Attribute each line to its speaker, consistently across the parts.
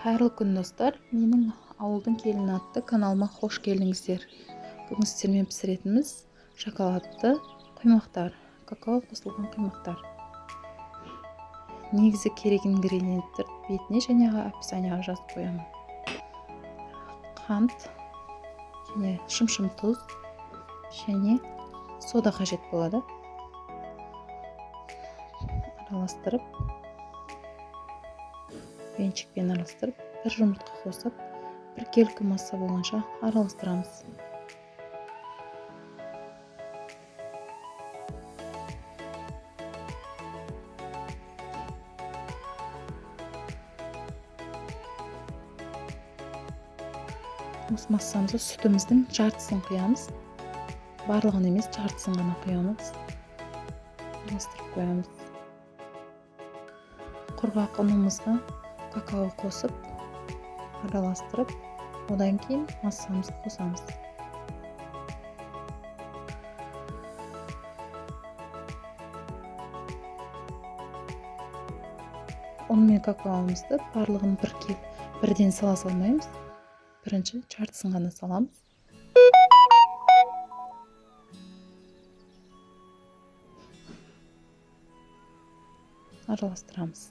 Speaker 1: Қайырлы күн, достар! Менің Ауылдың келіні атты каналыма қош келдіңіздер. Бүгін сіздермен пісіретініміз шоколадты құймақтар, какао қосылған құймақтар. Негізі керек ингредиенттер бетіне және описанияға жазып қоямын. Қант және шымшым тұз және сода қажет болады. Араластырып, венчикпен араластырып, бір жұмыртқа қосып, біркелкі масса болғанша араластырамыз. Осы массамызға сүтіміздің жартысын құямыз. Барлығын емес, жартысын ғана құямыз. Араластырып қоямыз. Құрғақ ұнымызға какао қосып, араластырып, одан кейін массамызды қосамыз. Ұн мен какаомызды барлығын бірден сала салмаймыз. Бірінші жартысын ғана саламыз. Араластырамыз.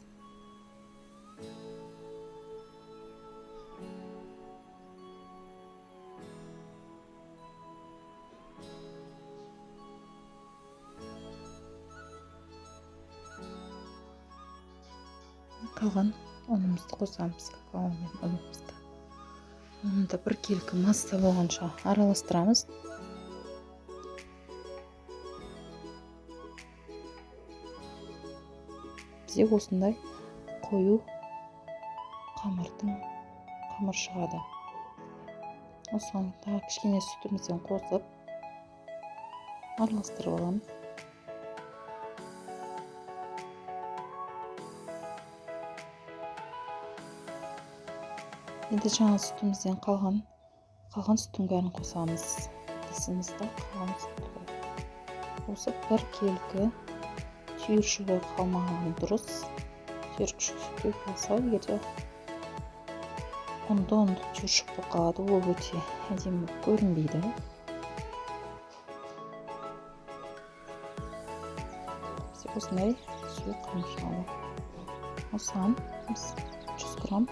Speaker 1: Қалған ұнымызды қосамыз, какао мен ұнымызды. Ұнды біркелкі масса болғанша араластырамыз. Бізде осындай қою қамыр шығады. Осыған тағы кішкене сүтімізден қосып араластырып аламыз. Енді жаңа сүтімізден қалған сүттің бәрін қосамыз. Ыдысымызда қалған сүтті қосып, біркелкі түйіршігі қалмаған дұрыс. Түйіршігі болса, егер ұнды түйіршік болып қалады, ол өте әдемі көрінбейді. Бізде осындай сұйық қамыр шығады. Осыған біз 100 грамм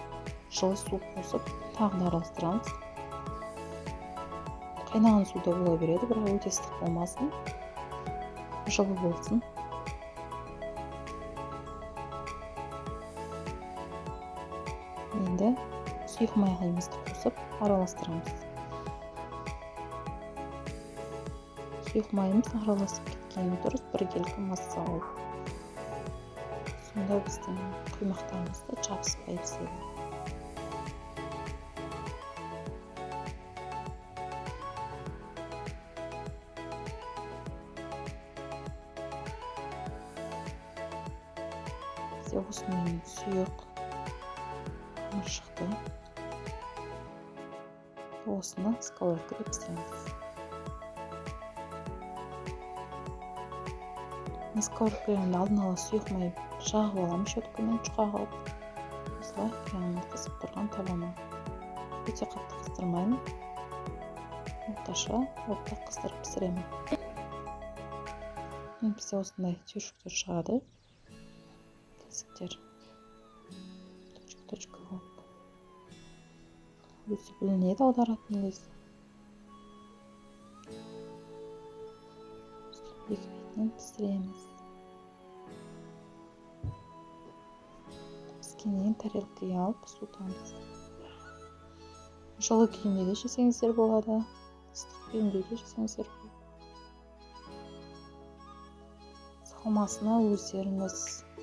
Speaker 1: жылы су қосып, тағы да араластырамыз. Қайнаған су да бола береді, бірақ өте ыстық болмасын, жылы болсын. Енді сұйық майымызды қосып араластырамыз. Сұйық майымыз араласып кеткені дұрыс, біркелкі масса болып. Сонда біздің құймақтарымыз да жабыспай піседі. Бізде осындай сұйық қамыр шықты. Осыны сковородкада пісіреміз. Мен сковородканы алдын ала сұйық май жағып аламын, щеткамен жұқа қылып. Осылай құямын қызып тұрған табама. Өте қатты қыздырмаймын. Орташа отта қыздырып пісіремін. Міне бізде осындай түйіршіктер шығады. Тесіктер. Точка-точка болып. Өзі білінеді аударатын кезде. Екі бетінен пісіреміз. Піскеннен кейін тарелкаға алып суытамыз. Жылы күйінде де жесеңіздер болады, ыстық күйінде де жесеңіздер болады. Салмасына өздеріңіз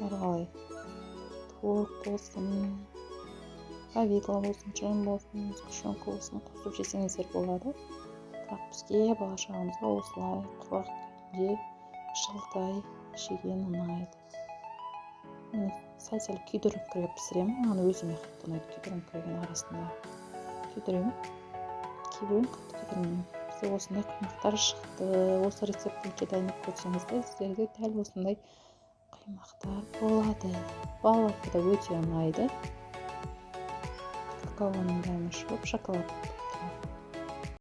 Speaker 1: әрқалай творог болсын, повидло болсын, джем болсын, сгущенка болсын қосып жесеңіздер болады. Бірақ бізге, бала шағамызға осылай құрғақ күйінде жылытай жеген ұнайды. Мен сәл-сәл күйдіріңкіреп пісіремін. Маған өзіме қатты ұнайды күйдіріңкіреген, арасында күйдіремін. Кейбіреуін қатты күйдірмеймін. Бізде осындай құймақтар шықты. Осы рецепт бойынша дайындап көрсеңіздер, сіздерге дәл осындай құймақтар болады. Балаларға да өте ұнайды. Какаоның дәмі шығып, шоколад